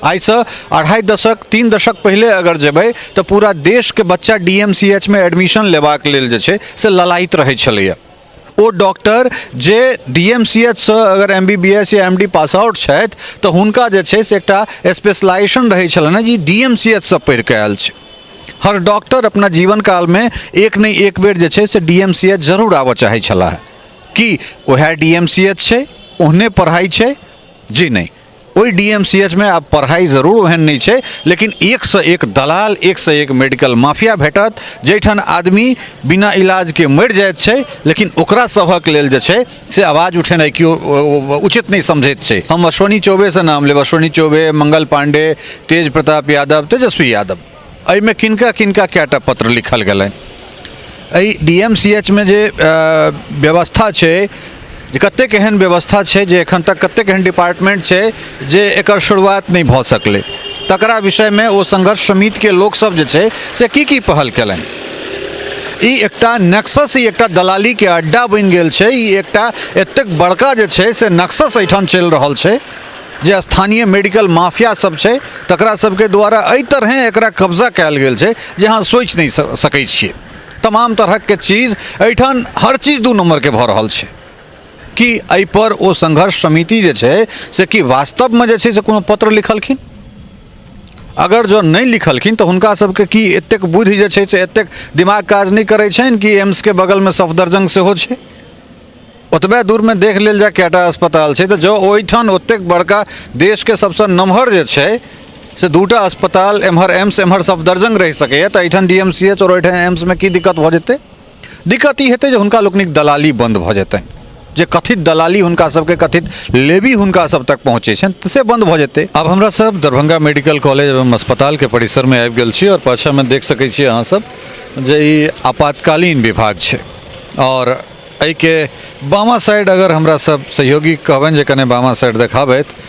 आइसँ 2.5 दशक 3 दशक पहिले अगर जेबै तऽ पूरा देशके बच्चा डी एम सी एच मे एडमिशन लेबाक लेल जे छै से ललायित रहै छलैए। ओ डॉक्टर जे डी एम सी एच सँ अगर एम बी बी एस या एम डी पास आउट छथि तऽ हुनका जे छै से एकटा स्पेशलाइजेशन रहै छलनि जे डी एम सी एच सँ पढ़िकऽ आयल छै। हर डॉक्टर अपना जीवन कालमे एक नहि एक बेर जे छै से डी एम सी एच जरूर आबऽ चाहै छलाह। की उएह डी एम सी एच छै, ओहने पढ़ाइ छै? जी नहि, ओहि डी एम सी एच मे आब पढ़ाइ जरूर ओहन नहि छै, लेकिन एकसँ एक दलाल, एकसँ एक मेडिकल माफिया भेटत, जाहिठाम आदमी बिना इलाजके मरि जाइत छै, लेकिन ओकरा सभक लेल जे छै से आवाज उठेनाइ केओ उचित नहि समझैत छै। हम अश्वनी चौबेसँ नाम लेब, अश्वनी चौबे, मंगल पांडे, तेज प्रताप यादव, तेजस्वी यादव, एहिमे किनका किनका कएटा पत्र लिखल गेलनि? एहि डी एम सी एच मे जे व्यवस्था छै, जे कतेक एहन व्यवस्था छै जे एखन तक कतेक एहन डिपार्टमेंट छै जे एकर शुरुआत नहि भऽ सकलै, तकरा विषयमे ओ संघर्ष समितिके लोकसभ जे छै से की की पहल केलनि? ई एकटा नेक्सस, ई एकटा दलालीके अड्डा बनि गेल छै। ई एकटा एतेक बड़का जे छै से नेक्सस एहिठाम चलि रहल छै जे स्थानीय मेडिकल माफिया सब छै तकरा सबके द्वारा एहि तरहें एकरा कब्जा कयल गेल छै जे अहाँ सोचि नहि सकै छियै। तमाम तरहके चीज एहिठाम, हर चीज 2 नम्बरके भऽ रहल छै। कि एहिपर ओ संघर्ष समिति जे छै से कि वास्तवमे जे छै से कोनो पत्र लिखलखिन? अगर जँ नहि लिखलखिन तऽ हुनका सबके की एतेक बुद्धि जे छै से एतेक दिमाग काज नहि करै छनि कि एम्सके बगलमे सफदरजंग सेहो छै? ओतबे दूरमे देख लेल जाय कएटा अस्पताल छै, तऽ जँ ओहिठाम ओतेक बड़का देशके सबसँ नमहर जे छै से 2टा अस्पताल, एम्हर एम्स एम्हर सफदरजंग रहि सकैए, तऽ एहिठाम डी एम सी एच आओर ओहिठाम एम्समे की दिक्कत भऽ जेतै? दिक्कत ई हेतै जे हुनका लोकनिक दलाली बन्द भऽ जेतनि, जे कथित दलाली हुनका सबके, कथित लेबी हुनका सब तक पहुँचै छनि, तऽ से बन्द भऽ जेतै। आब हमरा सब दरभंगा मेडिकल कॉलेज एवं अस्पतालके परिसरमे आबि गेल छी आओर पाछाँमे देख सकै छी अहाँ सब जे ई आपातकालीन विभाग छै। आओर एहिके बामा साइड अगर हमरा सब सहयोगी कहबनि जे कने बामा साइड देखाबथि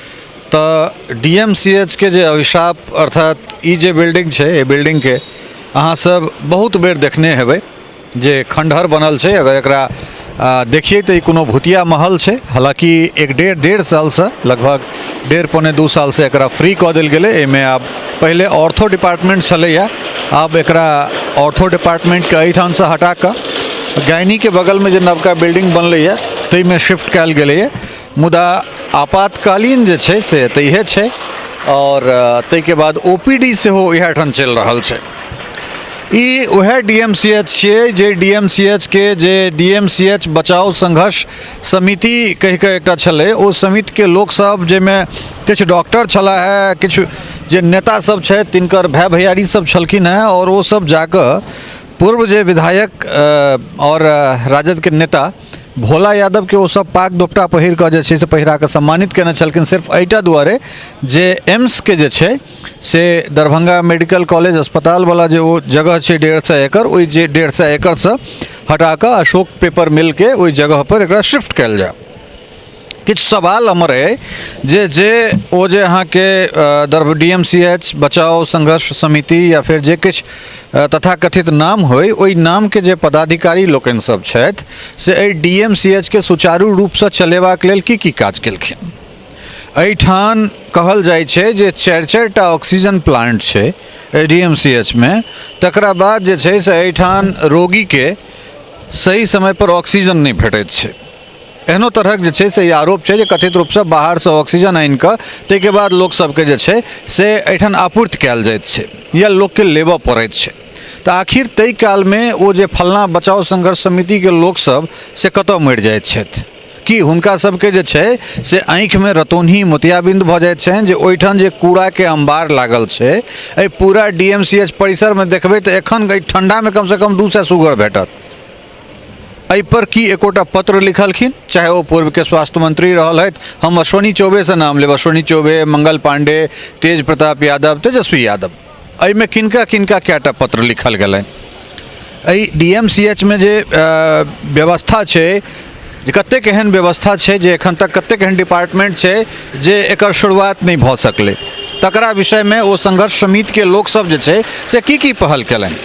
तऽ डी एम सी एच के जे अभिशाप, अर्थात ई जे बिल्डिंग छै, एहि बिल्डिंगके अहाँ सब बहुत बेर देखने हेबै जे खंडहर बनल छै। अगर एकरा देखिए तऽ ई कोनो भूतिया महल छै। हालाँकि एक डेढ़ सालसँ, लगभग 1.5 1.75 सालसँ एकरा फ्री कऽ देल गेलै। एहिमे आब पहिले ऑर्थो डिपार्टमेंट छलैए, आब एकरा ऑर्थो डिपार्टमेंटके एहिठामसँ हटा कऽ गायनीके बगलमे जे नवका बिल्डिंग बनलैए ताहिमे शिफ्ट कयल गेलैए। मुदा आपातकालीन जे छै से एतहिए छै आओर ताहिके बाद ओ पी डी सेहो इएह ठाम चलि रहल छै। ई उएह डी एम सी एच छियै जे डी एम सी एच के जे डी एम सी एच बचाओ संघर्ष समिति कहि कऽ एकटा छलै, ओ समितिके लोकसभ जाहिमे किछु डॉक्टर छलाह हे, किछु जे नेता सब छथि तिनकर भाय भैयारी सब छलखिन हेँ, आओर ओ सब जाकऽ पूर्व जे विधायक आओर राजदके नेता भोला यादवके ओ सब पाग दोपटा पहिर कऽ जे छै से पहिरा कऽ सम्मानित केने छलखिन, सिर्फ एहिटा दुआरे जे एम्सके जे छै से दरभंगा मेडिकल कॉलेज अस्पतालवला जे ओ जगह छै 150 एकड़, ओहि जे 150 एकड़सँ हटा कऽ अशोक पेपर मिलके ओहि जगहपर एकरा शिफ्ट कयल जाय। किछु सवाल हमर अइ जे जे ओ जे अहाँके डी एम सी एच बचाओ संघर्ष समिति या फेर जे किछु तथाकथित नाम होइ, ओहि नामके जे पदाधिकारी लोकनि सब छथि से एहि डी एम सी एच के सुचारू रूपसँ चलेबाक लेल की की काज केलखिन? एहिठाम कहल जाइ छै जे 4-4टा ऑक्सीजन प्लांट छै एहि डी एम सी एच मे, तकरा बाद जे छै से एहिठाम रोगीके सही समयपर ऑक्सीजन नहि भेटैत छै। एहनो तरहक जे छै से ई आरोप छै जे कथित रूपसँ बाहरसँ ऑक्सीजन आनि कऽ ताहिके बाद लोकसभके जे छै से एहिठाम आपूर्ति कयल जाइत छै या लोकके लेबऽ पड़ैत छै। तऽ आखिर ताहि कालमे ओ जे फल्लाँ बचाओ संघर्ष समितिके लोकसभ से कतऽ मरि जाइत छथि? की हुनका सबके जे छै से आँखिमे रतौन्ही मोतियाबिंद भऽ जाइत छनि जे ओहिठाम जे कूड़ाके अम्बार लागल छै एहि पूरा डी एम सी एच परिसरमे देखबै तऽ एखन एहि ठण्डामे कमसँ कम 200 सुगर भेटत। एहिपर की एकोटा पत्र लिखलखिन? चाहे ओ पूर्वके स्वास्थ्य मंत्री रहल हथि, हम अश्वनी चौबेसँ नाम लेब, अश्वनी चौबे, मंगल पांडे, तेज प्रताप यादव, तेजस्वी यादव, एहिमे किनका किनका कएटा पत्र लिखल गेलनि? एहि डी एम सी एच मे जे व्यवस्था छै, जे कतेक एहन व्यवस्था छै जे एखन तक कतेक एहन डिपार्टमेंट छै जे एकर शुरुआत नहि भऽ सकलै, तकरा विषयमे ओ संघर्ष समितिके लोकसभ जे छै से की की पहल केलनि?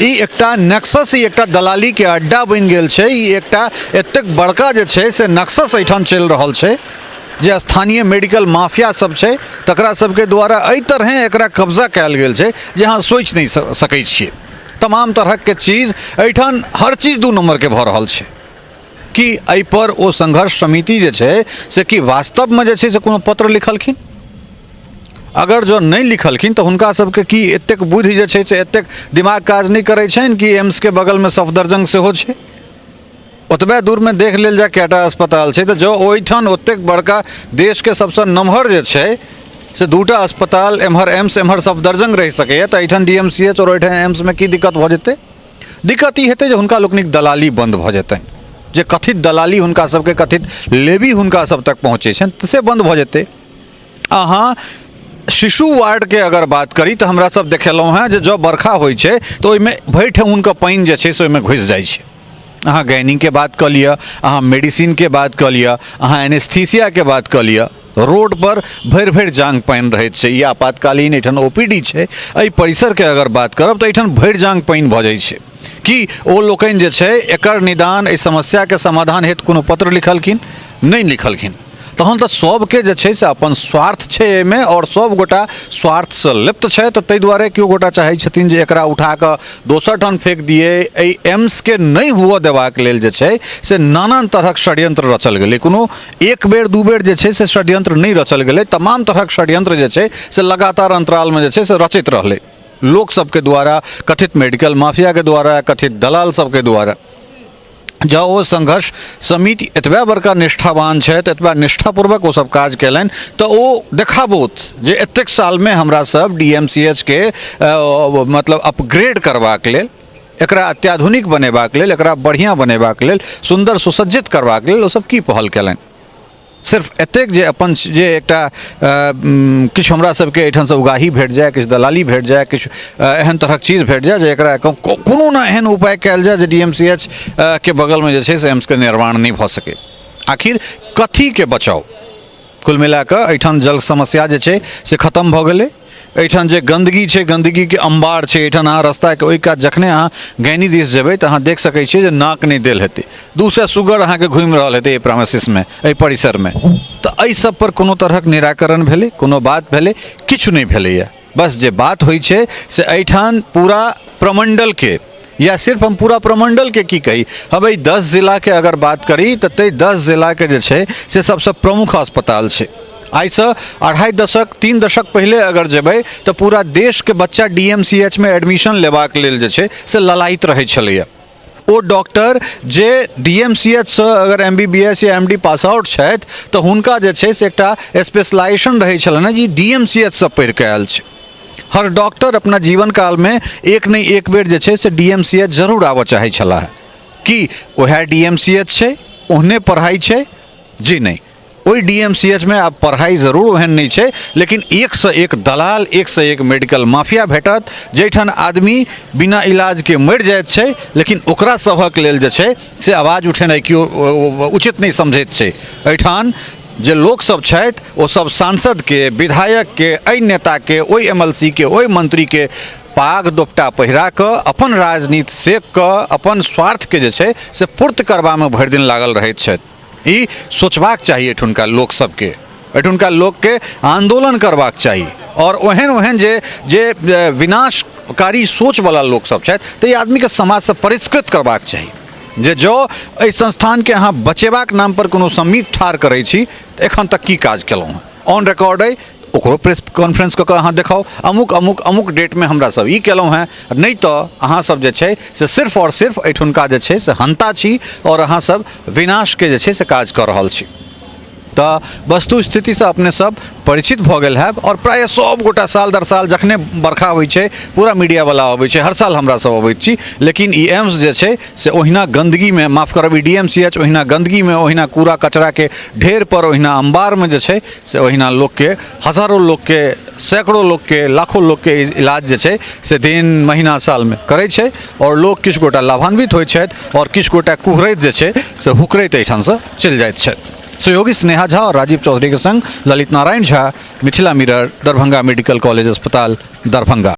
ई एकटा नेक्सस, ई एकटा दलालीके अड्डा बनि गेल छै। ई एकटा एतेक बड़का जे छै से नेक्सस एहिठाम चलि रहल छै जे स्थानीय मेडिकल माफिया सब छै तकरा सबके द्वारा एहि तरहें एकरा कब्जा कयल गेल छै जे अहाँ सोचि नहि सकै छियै। तमाम तरहके चीज एहिठाम हर चीज 2 नम्बरके भऽ रहल छै। कि एहिपर ओ संघर्ष समिति जे छै से कि वास्तवमे जे छै से कोनो पत्र लिखलखिन? अगर जँ नहि लिखलखिन तऽ हुनका सबके की एतेक बुद्धि जे छै से एतेक दिमाग काज नहि करै छनि कि एम्सके बगलमे सफदरजंग सेहो छै? ओतबे दूरमे देख लेल जाय कएटा अस्पताल छै, तऽ जँ ओहिठाम ओतेक बड़का देशके सबसँ नमहर जे छै से 2टा अस्पताल एम्हर एम्स एम्हर सफदरजंग रहि सकैए, तऽ एहिठाम डी एम सी एच आओर ओहिठाम एम्समे की दिक्कत भऽ जेतै? दिक्कत ई हेतै जे हुनका लोकनिक दलाली बन्द भऽ जेतनि, जे कथित दलाली हुनका सबके कथित लेबी हुनका सब तक पहुँचै छनि तऽ से बन्द भऽ जेतै। अहाँ शिशु वार्डके अगर बात करी तऽ हमरा सब देखेलहुँ हेँ जे जँ बरखा होइ छै तऽ ओहिमे भरि ठेहुनके पानि जे छै से ओहिमे घुसि जाइ छै। अहाँ गाइनिंगके बात कऽ लिअ, अहाँ मेडिसिनके बात कऽ लिअ, अहाँ एनेस्थीसियाके बात कऽ लिअ, रोडपर भरि भरि जाँघ पानि रहैत छै। ई आपातकालीन एहिठाम ओ पी डी छै, एहि परिसरके अगर बात करब तऽ एहिठाम भरि जाँघ पानि भऽ जाइ छै। कि ओ लोकनि जे छै एकर निदान एहि समस्याके समाधान हेतु कोनो पत्र लिखलखिन? नहि लिखलखिन। तहन तऽ सबके जे छै से अपन स्वार्थ छै एहिमे आओर सब गोटा स्वार्थसँ लिप्त छथि, तऽ ताहि दुआरे केओ गोटा चाहै छथिन जे एकरा उठा कऽ दोसर ठाम फेक दियै। एहि एम्सके नहि हुअ देबाक लेल जे छै से नानान तरहक षड्यंत्र रचल गेलै। कोनो एक बेर दू बेर जे छै से षड्यंत्र नहि रचल गेलै, तमाम तरहक षड्यंत्र जे छै से लगातार अन्तरालमे जे छै से रचैत रहलै लोक सबके द्वारा, कथित मेडिकल माफियाके द्वारा, कथित दलाल सबके द्वारा। जँ ओ संघर्ष समिति एतबे बड़का निष्ठावान छथि, एतबा निष्ठापूर्वक ओ सब काज कयलनि तऽ ओ देखाबोथ जे एतेक सालमे हमरा सब डी एम सी एच के मतलब अपग्रेड करबाक लेल, एकरा अत्याधुनिक बनेबाक लेल, एकरा बढ़िआँ बनेबाक लेल, सुन्दर सुसज्जित करबाक लेल ओ सब की पहल कयलनि। सिर्फ एतेक जे अपन जे एकटा किछु हमरा सबके एहिठामसँ उगाही भेट जाय, किछु दलाली भेट जाय, किछु एहन तरहक चीज भेट जाय जे एकरा कोनो ने एहन उपाय कयल जाय जे डी एम सी एच के बगलमे जे छै से एम्सके निर्माण नहि भऽ सकै। आखिर कथीके बचाउ? कुल मिलाकऽ एहिठाम जल समस्या जे छै से खतम भऽ गेलै। एहिठाम जे गन्दगी छै, गन्दगीके अम्बार छै। एहिठाम अहाँ रस्ताके ओहि कात जखने अहाँ गैनी दिस जेबै तऽ अहाँ देख सकै छियै जे नाक नहि देल हेतै, 200 सुगर अहाँके घुमि रहल हेतै एहि प्रेमिसेसमे, एहि परिसरमे। तऽ एहि सब पर कोनो तरहक निराकरण भेलै, कोनो बात भेलै? किछु नहि भेलैए। बस जे बात होइ छै से एहिठाम पूरा प्रमण्डलके, या सिर्फ हम पूरा प्रमण्डलके की कही, हम एहि 10 जिलाके अगर बात करी तऽ ताहि 10 जिलाके जे छै से सबसँ प्रमुख अस्पताल छै। आइसँ 2.5 दशक 3 दशक पहिले अगर जेबै तऽ पूरा देशके बच्चा डी एम सी एच मे एडमिशन लेबाक लेल जे छै से ललायित रहै छलैए। ओ डॉक्टर जे डी एम सी एच सँ अगर एम बी बी एस या एम डी पास आउट छथि तऽ हुनका जे छै से एकटा स्पेशलाइजेशन रहै छलनि हेँ जे डी एम सी एच सँ पढ़िकऽ आयल छै। हर डॉक्टर अपना जीवन कालमे एक नहि एक बेर जे छै से डी एम सी एच जरूर आबऽ चाहै छलाह। कि ओएह डी एम सी एच छै, ओहने पढ़ाइ छै? जी नहि। ओहि डी एम सी एच मे आब पढ़ाइ जरूर ओहन नहि छै, लेकिन एकसँ एक दलाल, एकसँ एक मेडिकल माफिया भेटत, जाहिठाम आदमी बिना इलाजके मरि जाइत छै, लेकिन ओकरा सभक लेल जे छै से आवाज उठेनाइ केओ उचित नहि समझैत छै। एहिठाम जे लोकसभ छथि ओ सब सांसदके, विधायकके, एहि नेताके, ओहि एम एल सी के, ओहि मन्त्रीके पाग दोपटा पहिरा कऽ अपन राजनीति सेक कऽ अपन स्वार्थके जे छै से पूर्ति करबामे भरि दिन लागल रहैत छथि। ई सोचबाक चाही एहिठुनका लोक सबके, एहिठुनका लोकके आन्दोलन करबाक चाही आओर ओहन ओहन जे जे विनाशकारी सोचवला लोक सब छथि तऽ ई आदमीके समाजसँ परिष्कृत करबाक चाही जे जँ एहि संस्थानके अहाँ बचेबाक नामपर कोनो समिति ठाढ़ करै छी तऽ एखन तक की काज केलहुँ हँ? ऑन रिकॉर्ड अइ, ओकरो प्रेस कॉन्फ्रेंस कऽ कऽ अहाँ देखाउ, अमुक अमुक अमुक डेटमे हमरा सब ई केलहुँ हेँ। नहि तऽ अहाँ सब जे छै से सिर्फ आओर सिर्फ एहिठुनका जे छै से हन्ता छी आओर अहाँ सब विनाशके जे छै से काज कऽ रहल छी। तऽ वस्तु स्थितिसँ अपने सब परिचित भऽ गेल हैब आओर प्रायः सब गोटा साल दर साल जखने बरखा होइ छै पूरा मीडियावला अबै छै, हर साल हमरा सब अबैत छी, लेकिन ई एम्स जे छै से ओहिना गन्दगीमे, माफ करब, E D M C H ओहिना गन्दगीमे, ओहिना कूड़ा कचराके ढेर पर, ओहिना अम्बारमे जे छै से ओहिना लोकके, हजारो लोकके, सैकड़ो लोकके, लाखो लोकके इलाज जे छै से दिन महीना सालमे करै छै आओर लोक किछु गोटा लाभान्वित होइ छथि आओर किछु गोटा कुहरैत जे छै से हुकरैत एहिठामसँ चलि जाइत छथि। सहयोगी स्नेहा झा और राजीव चौधरी के संग Lalit Narayan Jha, Mithila mirror, Darbhanga medical college अस्पताल, दरभंगा।